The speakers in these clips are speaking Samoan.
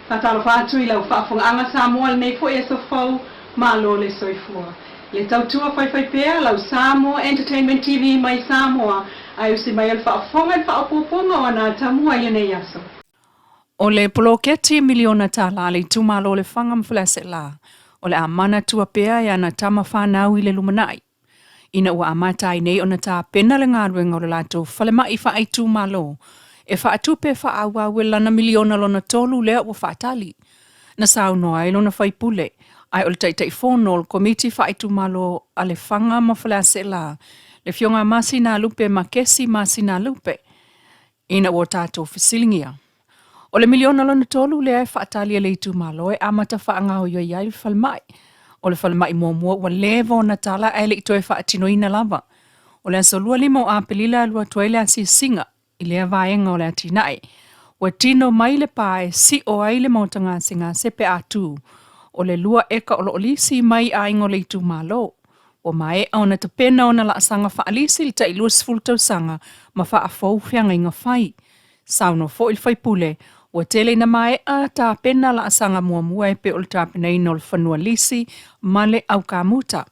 Faatalofa atu i lau faafofogaaga Samoa i lenei foi aso fou, malo le soifua. Le tautua faifaipea lau Samoa Entertainment TV mai Samoa, ae usi mai o le faafofoga i le faaopoopoga o ana atamua i lenei aso. O le poloketi miliona tala a le itumalo o Lefaga ma Faleaseela, o le a manatua pea e ana tama fanau i le lumanai, ina ua amata ai nei ona tapena le galuega o le latou falemai faaitumalo e faatupe faaauau e lana miliona lona tolu lea ua faatali. Na saunoa ai lona faipule, ae o le Taitaifono o le Komiti Faaitumalo a Lefaga ma Faleaseela, le Afioga a Masinalupe Makesi Masinalupe, ina ua tatou fesiligia. O le miliona lona tolu lea e faatali e le itumalo e amata faagaoioi ai le falemai. O le falemai muamua ua leva ona tala ae le i toe faatinoina lava. O le aso 25 o Aperila e alu atu ai le asiasiga i lea vaega o le atinae. Ua tino mai le pa e sio ai le maota gasegase pe a tu. O le 2 eka o lo o lisi mai aiga o le itumalo. Ua maea ona tapena ona laasaga faalisi i le tai 20 tausaga ma faafou feagaiga fai. Saunoa foi le faipule, ua tele ina maea tapena laasaga muamua e pei o le tapenaina o le fanua lisi ma le aukamuta.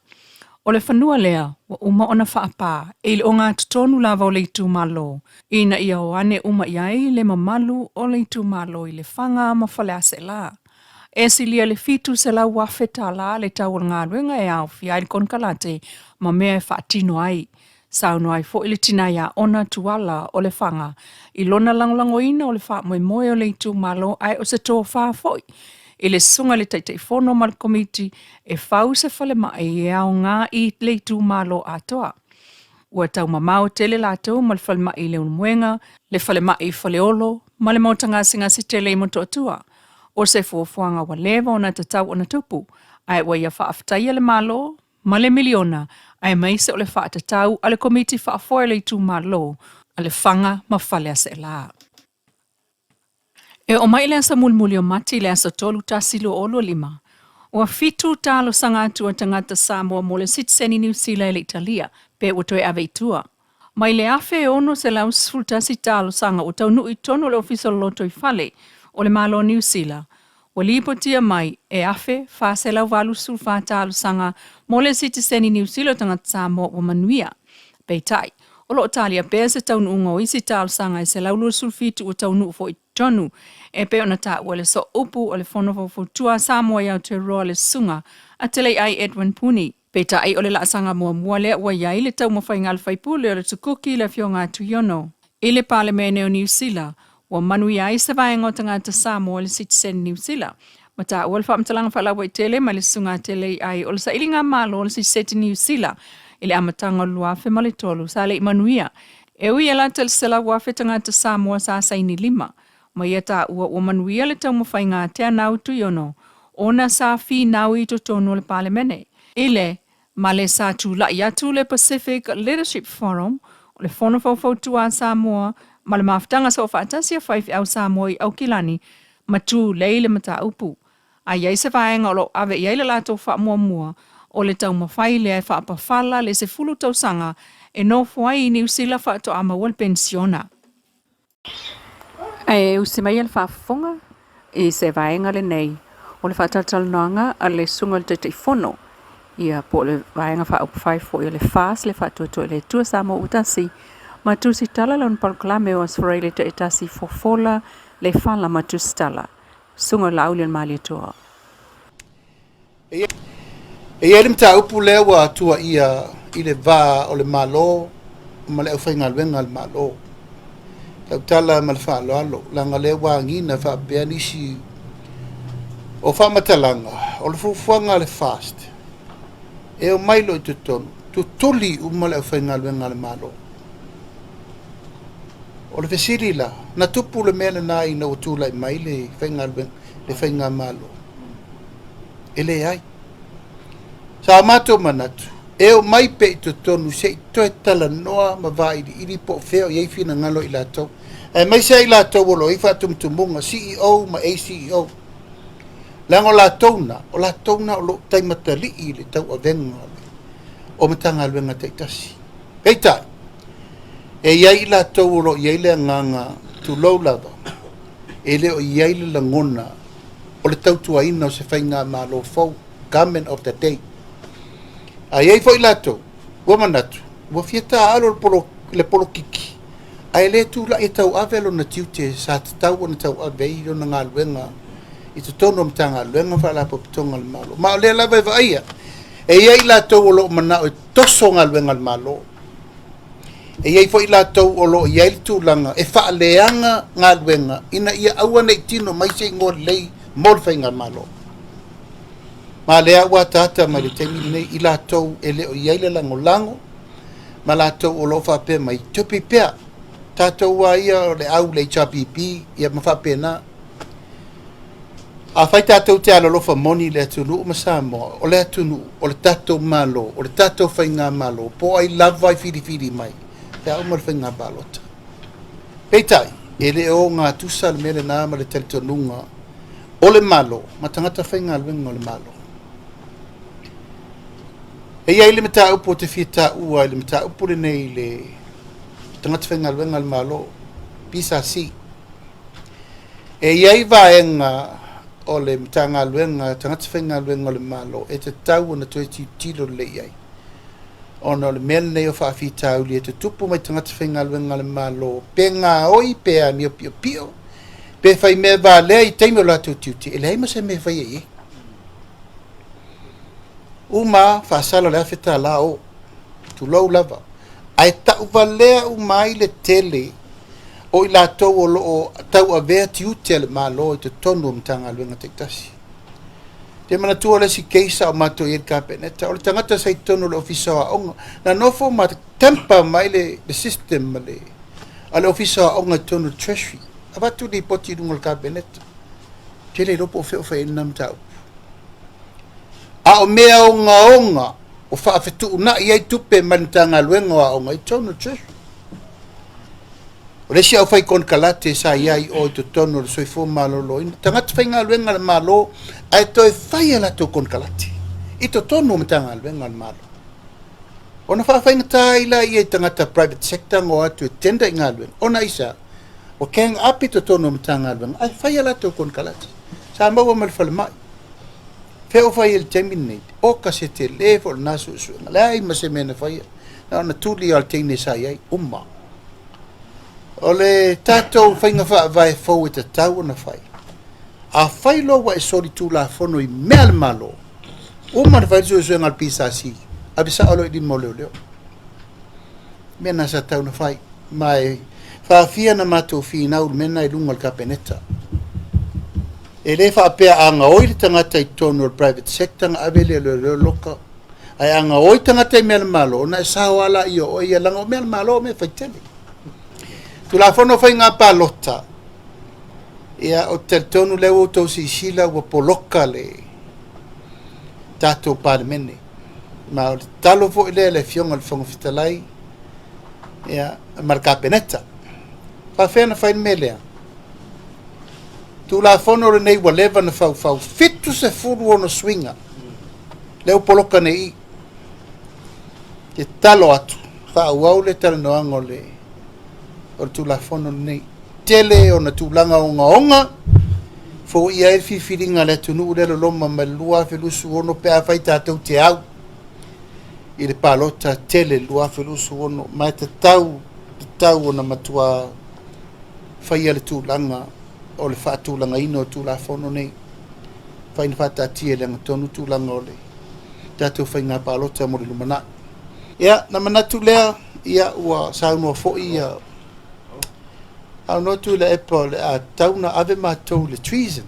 O le fanua lea, ua uma ona faapā e i le ogatotonu lava o le itumalo, ina ia o ane uma i ai le mamalu o le itumalo i Lefaga ma Faleaseela. E silia le $700,000 tala le tau o le galuega e aofia ai le konekarate ma mea e faatino ai. Saunoa ai foi le tina ia Ona Tuala o Lefaga i lona lagolagoina o le faamoemoe o le itumalo ae o se tofa foi i le susuga i le Taitaifono ma le Komiti e fau se falemai e aoga i le itumalo atoa. Ua taumamao tele latou ma le falemai i Leulumoega, le falemai i Faleolo ma le maota gasegase tele i Motootua. O se fuafuaga ua leva ona tatau ona tupu, ae ua ia faafetaia le Malo ma le miliona aemaise o le faatatau a le Komiti Faafoe o le Itumalo a Lefaga ma Faleaseela. E oo mai i le aso mulimuli o Mati i le aso 3 1 2025, ua 7 talosaga atu a tagata Samoa mo le sitiseni Niu Sila e le i talia pe ua toe ave i tua. Mai le 1611 talosaga ua taunuu i totonu o le Ofisa o le Lotoifale o le Malo o Niu Sila, ua lipotia mai e 1484 talosaga mo le sitiseni Niu Sila o tagata Samoa ua manuia. Peitai, o lo o talia pea se taunuuga o isi talosaga e 127 ua taunuu foi i totonu, e pei ona taua e le Sooupu o le Fono Faufautua a Samoa i Aotearoa le Susuga a Teleiai Edwin Puni. Peitai, o le laasaga muamua lea ua i ai le taumafaiga a le faipule o le Tukuki le Afioga a Tuiono i le Palemene o Niu Sila, ua manuia ai se vaega o tagata Samoa i le sitiseni Niu Sila. Ma taua le faamatalaga faalauaitele mai le Susuga a Teleiai o le sailiga malo o le sitiseni Niu Sila i le amataga o le 2003 sa le i manuia e ui e lata i le 100,000 tagata Samoa sa saini lima ma ia taua ua manuia le taumafaiga a Teanau Tuiono ona sa finau i totonu o le Palemene i le ma le sa tulai atu le Pacific Leadership Forum o le Fono Faufautua a Samoa ma le Mafutaga Soofaatasi a Faifeau Samoa i Aukilani ma tulei le mataupu. A i ai se vaega o lo o ave i ai le latou faamuamua, o le taumafai lea e faapafala le 10 tausaga e nofo ai i Niu Sila faatoa maua le penisiona. Ae usi mai le faafofoga i se vaega lenei o le faatalatalanoaga a le Susuga i le Taitaifono, ia po o le Vaega Faaupufai foi o le FAST, le Faatuatua i le Atua Samoa ua Tasi, ma tusitala lona polokalame o Aso Faraile taitasi fofola le fala ma tusitala. Susuga i le Laaulialemalietoa. E i ai le mataupu lea ua tuuaia i le va o le Malo ma le aufaigaluega a le Malo. Tautala ma le faaaloalo, leaga o lea ua agiga faapea nisi o faamatalaga o le fuafuaga a le FAST e omai loa i totonu, tutuli uma le aufaigaluega a le Malo. O le fesili la, na tupu le mea lena ina ua tulai mai le faigaluega, le faigamalo? E leai. Sa matou manatu, e omai pea i totonu se i toe talanoa ma vailiili po o fea o i ai finagalo o i latou, aemaise lava i latou o lo o i ai faatumutumuga, CEO ma ACEO. Leaga o latou na, o latou na o lo o taimatalii i le tauavega o Matagaluega taitasi. Peitai, e i ai i latou o lo o i ai le agaga, tulou lava, e le o i ai le lagona o le tautuaina o se faigamalo fou, government of the day. Ae i ai foi latou ua manatu ua fia taaalo le polokiki ae le tulai e tauave lona tiute sa tatau ona tauave ai lona galuega i totonu o Matagaluega ma Faalapotopotoga a le Malo. Ma o lea lava e vaaia, e i ai latou o lo o manao e toso galuega a le Malo. E i ai foi latou o lo o i ai le tulaga e faaleaga galuega ina ia aua ne i tino mai se igoa lelei mo le faigamalo. Ma lea ua ataata mai le taimi lenei i latou e le o i ai le lagolago ma latou o lo o faapea mai, tupi pea, tatou a ia o le au le HRPP, ia ma faapena. Afai tatou te alolofa moni i le atunuu ma Samoa, o le atunuu, o le tatou Malo, o le tatou faigamalo, po o ai lava e filifili mai pe a uma le faiga palota. Peitai, e le o gatusa le mea lena ma le talitonuga o le Malo ma tagata faigaluega o le Malo. E i ai le mataupu ou te fia taua i le mataupu lenei i le tagata faigaluega a le Malo, PSC. E i ai vaega o le Matagaluega Tagata Faigaluega o le Malo e tatau ona toe tilotilo lelei i ai, ona o le mea lenei o faafitauli e tutupu mai tagata faigaluega a le Malo, pe gaoi pe amio piopio, pe fai mea valea i taimi o latou tiute, e leai ma se mea e faia i ai. Uma faasala le $1,000 o, tulou lava, ae tauvalea uma ai le tele o i latou o lo o tauavea tiute a le Malo i totonu o Matagaluega taitasi. Te manatua le isi case sa o matou i ai i le Kapeneta, o le tagata sa i totonu o le Ofisa o Aoga, na nofo ma tamper mai le system a le Ofisa o Aoga i totonu o le Treasury. Avatu lipoti i luga o le Kapeneta. Tele iloa po o fea o fai ai lena mataupu. A o mea ogaoga o faafetuunai ai tupe mai le Matagaluega o Aoga i totonu o le Treasury. O le isi aufai konekarate sa i ai i o i totonu o le Soifua Maloloina, tagata faigaluega a le Malo ae toe fai a latou konekarate i totonu o Matagaluega a le Malo. Ona faafaigata ai laia i tagata private sector ona o atu e tender i galuega, ona aisea? Ua gang up i totonu o Matagaluega ae fai a latou konekarate. Sa maua ma le falemai. Fea o fai ai i le taimi lenei? Oka se tele foi o lena suesuega. Leai ma se mea na faia. Na ona tuli lava o le teine sa i ai, uma. O le tatou faiga faavae fou e tatau ona fai, afai loa ua e solitulafono i mea a le Malo, uma ona fai le suesuega a le PSC, ave sao loa i lima o leoleo. Mea na sa tatau ona fai. Ma e faafia na matou finau i le mea lena i luga o le Kapeneta. E le faapea a gaoi le tagata i totonu o le private sector ona ave lea e leoleo loka. Ae a gaoi tagata i mea a le Malo, ona e sao lava laia o oe ia, leaga o mea a le Malo o mea faitele. Tulafono o Faiga Palota, ia, ou te talitonu lea ua outou silasila ua poloka le tatou Palemene. Ma o le tatalo foi lea i le Afioga i le Fofoga Fetalai, ia, ma le Kapeneta. Faafefea ona fai le mea lea? Tulafono lenei ua leva ona faufau, 76 suiga lea ua poloka nei i i. Te tatalo atu, faaauau le talanoaga o le Tulafono lenei. Tele ona tulaga ogaoga, foia ai le filifiliga a le atunuu lea loloma mai le 2026 pe afai tatou te au i le palota tele 2026. Ma e tatau, tatau ona matua faia le tulaga o le faatulagaina o Tulafono nei. Fai na faataatia i le agatonu tulaga o le tatou faiga palota mo le lumanai. Ia, na manatu lea, ia, ua saunoa foi ia saunoa Tuilaepa o le a tatau ona ave matou i le treason,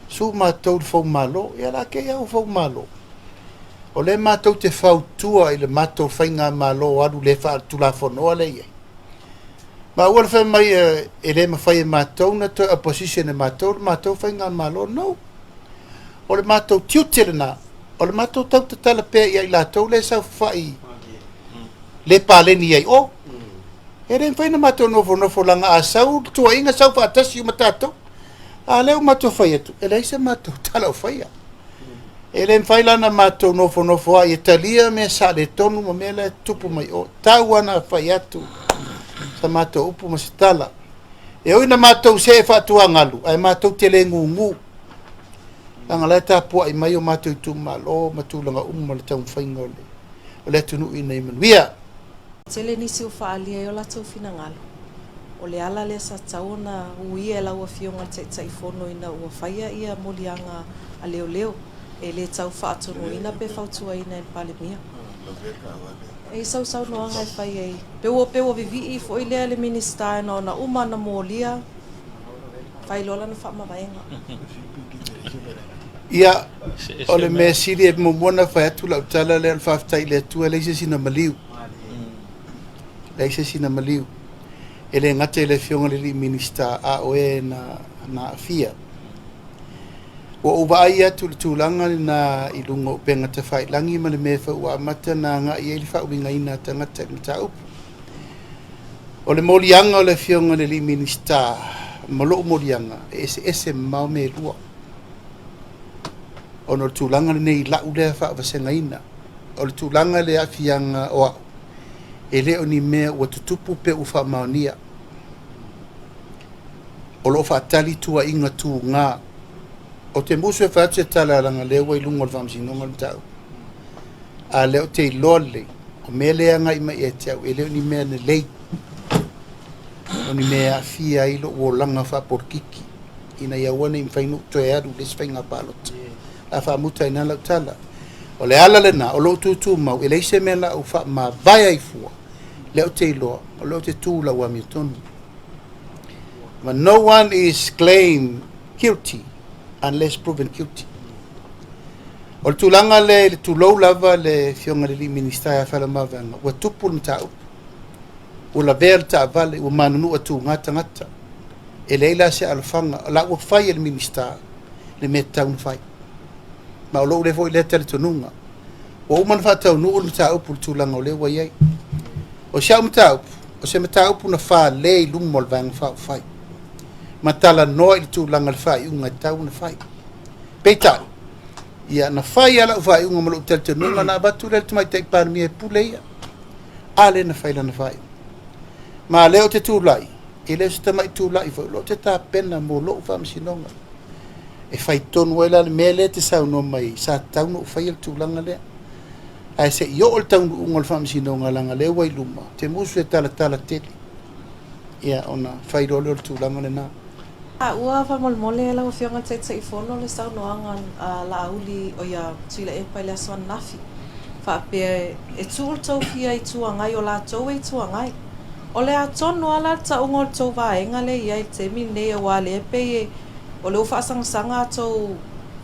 sue matou i le foumalo. Ia la te i lava ua foumalo. O lea matou te fautua i le matou faigamalo alu le faaletulafonoa lea e i ai. Ma aua le fai mai e le mafai e matou ona toe opposition e matou le matou faigamalo. No. O le matou tiute lena, o le matou tau tatala pea ia i latou lea e saofafai le paleni ai o. E le mafai ona matou nofonofo leaga a sau le tuuaiga sau faatasi uma tatou. A lea ua matou fai atu, e leai se matou tala o faia. E le mafai la ona matou nofonofo ai e talia mea saaletonu ma mea la e tutupu mai o. Tau lava na fai atu sa matou upu ma se tala. E ui na matou see faatuagalu, ae matou te le gugu. Leaga o la e tapuai mai o matou itumalo ma tulaga uma o le taumafaiga o le o le atunuu ina ia manuia. Tele nisi ua faaalia ai o latou finagalo, o le ala lea sa tatau ona uia e lau Afioga i le Taitaifono ina ua faia ia moliaga a leoleo e le tau faatonuina pe fautuaina e le Palemia. E i sau saunoaga e fai ai, pe ua pe ua vivii foi lea le Minisita na ona uma ona molia fai loa lana faamavaega. Ia, o le mea sili e muamua ona fai atu lau tala lea o le faafetai i le Atua e leai se isi na maliu. Leai se isi na maliu. E le gata i le Afioga i le alii Minisita, a o e na aafia. Ua ou vaai atu i le tulaga lena i luga o upega tafailagi ma le mea foi ua amata ona agai i ai le faauigaina a tagata i le mataupu. O le moliaga o le Afioga i le alii Minisita ma lou moliaga, e eseese mamao mea e lua. Ona o le tulaga lenei i lau lea faavasegaina, o le tulaga i le aafiaga o au, e le o ni mea ua tutupu pe ua faamaonia. O lo o faatali tuuaiga tuga. Ou te musu e fai atu se tala leaga o lea ua i luga o le Faamasinoga le mataupu. A o lea ou te iloa lelei, o mea lea e agai mai ia te au, e le o ni mea lelei, o ni mea e aafia ai lou olaga faapolokiki ina ia aua ne i mafai ona ou toe alu i le isi faiga palota. O le a faamuta ai i ina lau tala. O le ala lena o lou tutumau, e leai se mea o le a ou faamavae ai fua, lea ou te iloa, o lea ou te tu i lau amiotonu. But no one is claimed guilty unless proven guilty. O le tulaga lea i le tulou lava le Afioga i le alii Minisita ia Faleomavaega, ua tupu le mataupu, ua lavea le taavale, ua manunua tuga tagata. E leai la se alofaga, o la ua fai e le Minisita le mea e tatau ona fai. Ma o lou lea foi lea talitonuga, ua uma ona faataunuu le mataupu i le tulaga o lea ua i ai. O si au mataupu, o se mataupu na fale i luma o le Vaega Faaupufai ma talanoa i le tulaga o le faaiuga e tatau ona fai. Peitai, ia na fai lava lau faaiuga ma lou talitonuga na avatu lea i le Tamaitai Palemia e pule ia. A lea na fai lana faaiuga. Ma o lea ou te tulai, e le o se tamai tulai foi, o lea ou te tapena mo lou faamasinoga. E fai tonu ai la le mea lea e te saunoa mai ai, sa tatau ona ou faia le tulaga lea. Ae se i oo i le taunuuga o le faamasinoga leaga o lea ua i luma, ou te musu e talatala tele, ia ona fai loa lea o le tulaga lena. Ua faamolemole lau Afioga i le Taitaifono le saunoaga a Laauli o ia Tuilaepa i le aso ananafi, faapea e tuu le tou fia Itu Agai o latou e Itu Agai. O le a tonu lava la le tauga o le tou vaega lea e i ai i le taimi lenei aua lea e pei e o lea ua faasagasaga a tou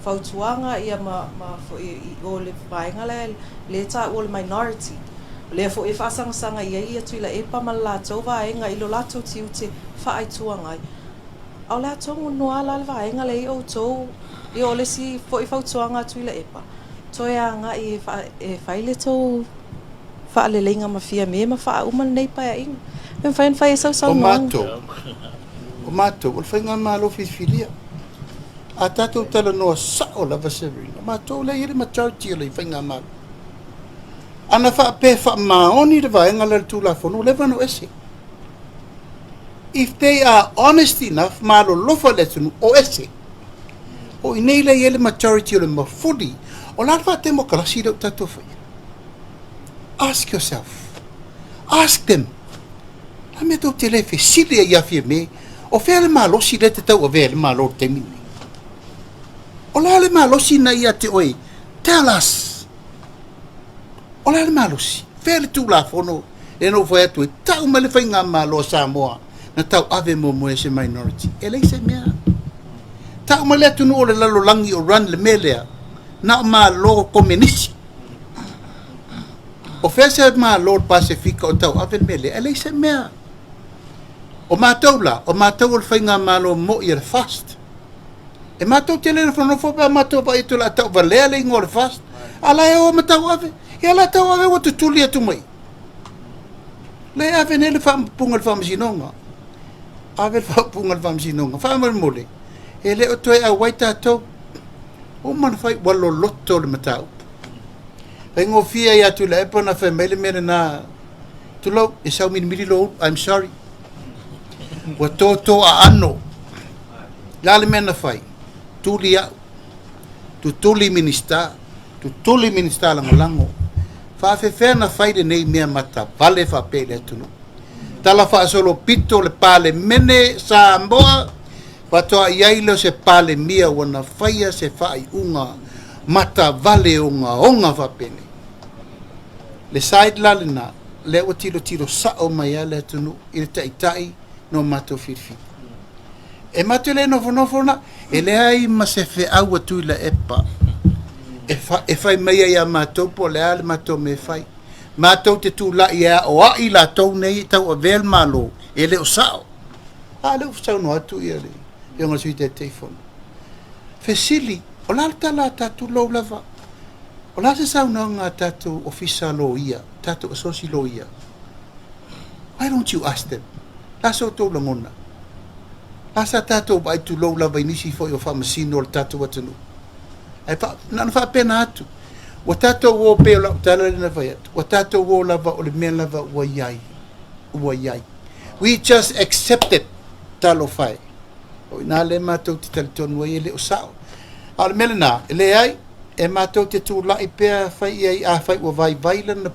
fautuaga ia ma ma foi i o le vaega lea lea e taua o le minority. O lea foi e faasagasaga i ai ia Tuilaepa ma le latou vaega i lo latou tiute faa-Itu Agai. A o le a tonu lava la le vaega lea i outou, ia o le isi foi fautuaga a Tuilaepa, toe agai e, fa, e fai le tou faaleleiga ma Fiame ma faauma lenei paeaiga. Pe mafai ona fai ai sau O saunoaga. matou, o matou, o le faigamalo filifilia. A tatou talanoa sao lava Serena, o matou lea e i ai le majority o le faigamalo. Ana faapea e faamaoni le vaega lea o le Tulafono, ua leva ona o ese. If they are honest enough, ma alolofa i le atunuu, o ese. O i inei lea e i ai le majority o le mafuli. O le a le faatemokarasi lea ua tatou faia? Ask yourself. Ask them. A mea tou te le fesili ai ia Fiame, o fea le malosi lea e te tauavea ai le Malo i le taimi lenei? O le a le malosi na ia te oe? Tell us. O le a le malosi? Fea le Tulafono lea na ou fai atu ai, tau mai le faigamalo a Samoa na tauave muamua e se minority. E leai se mea. Tau mai le atunuu o le lalolagi o run le mea lea, na o Malo Komenisi. O fea se Malo o le Pasefika o tauave le mea lea? E leai se mea. O matou la, o matou o le faigamalo moi a le FAST. E matou te le nofonofo pe a matou vaai atu o le a tauvalea le igoa o le FAST, a la e o ma tauave. Ia la tauave ua tutuli atu mai. Lea e ave nei le faaupuga i le faamasinoga. Ave le faaupuga i le faamasinoga. Faamolemole, e le o toe auai tatou. Ua uma ona fai, ua loloto le mataupu. Faigofie ia Tuilaepa ona fai mai le mea lena, tulou, e saumilimili lou ulu, I'm sorry. Ua toto aano. Le a le mea na fai? Tuli au. Tutuli Minisita, tutuli Minisita Lagolago, faafefea na fai lenei mea matavale faapea i le atunuu? Tala faasolopito le Palemene Samoa, faatoa i ai lea o se Palemia ua na faia se faaiuga matavale ogaoga faapenei. Le side la lena, lea ua tilotilo sao mai lava le atunuu i le taitai na o matou filifili. E matou te le nofonofo na, e leai ma se feau a Tuilaepa e, fa, e fai mai ai ia matou po o le a le matou mea e fai. Matou te tulai e aoai latou nei e tauavea le Malo, e le o sao. A lea ua saunoa atu ia le Afioga i le Sui Taitaifono. Fesili, o le a le tala a tatou lou lava? O le a se saunoaga a tatou Ofisa Loia, tatou Asosi Loia? Why don't you ask them? Le a so outou lagona? La sa tatou vaai tulou lava i nisi foi o faamasino o le tatou atunuu. Ae fa, na ona faapena atu. Ua tatou o pei o lau tala lea na fai atu. Ua tatou o lava o le mea lava ua i ai. Ua i ai. We just accept it. Talofa e. O i ina lea matou te talitonu ai e le o sao. A o le mea lena, e leai, e matou te tulai pea fai i ai afai ua vaivai lana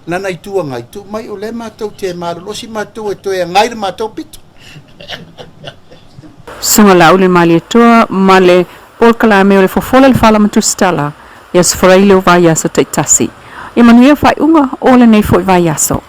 lana Itu Agai, tuu mai o lea matou te malolosi matou e toe agai le matou pito. Susuga Laauli Malietoa ma le Polokalame o le Fofola le Fala ma Tusitala i Aso Faraile o Vaiaso taitasi. Ia manuia faaiuga o lenei foi vaiaso.